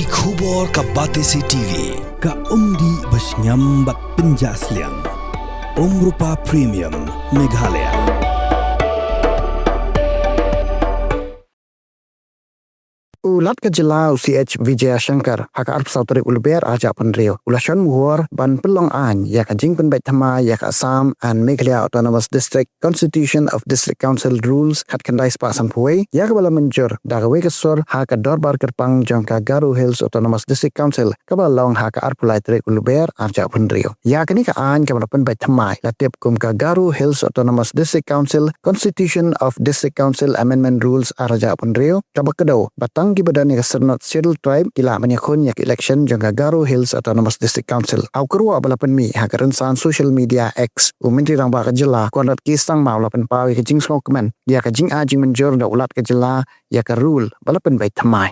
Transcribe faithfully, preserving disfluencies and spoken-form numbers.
Ki khubor ka Batesi T V, ka umdih ba shngiam bad pynjah sliang. Umrupa Premium, Meghalaya. U Lat ka Jylla u C H Vijayashankar ha ka arphew saw tarik u Lber arhajar arphew hynriew u la shon muhor ban pynlong aiñ ïa ka jingpynbeit thymmai ïa ka Assam and Meghalaya Autonomous District Constitution of District Council Rules khatkhyndai spah sanphew wei, ïa kaba la mynjur da kawei ka sur ha ka dorbar kyrpang jong ka Garo Hills Autonomous District Council, kaba la long ha ka arphew lai tarik u Lber arhajar arphew hynriew. Ïa kane ka aiñ kaba la pynbeit thymmai la tip kum ka Garo Hills Autonomous District Council Constitution of District Council Amendment Rules arhajar arphew hynriew, kaba kdew ba tang kiba don ïa ka syrnod Scheduled Tribe ki lah ban ïakhun ïa ka election jong ka Garo Hills Autonomous District Council. Ha u kyrwoh ba la pynmih ha ka rynsan social media X, u Myntri Rangbah ka Jylla Conrad K Sangma u la pynpaw ïa ka jingsngewkmen ïa ka jingai jingmynjur da u Lat ka Jylla ïa ka rule ba la pynbeit thymmai.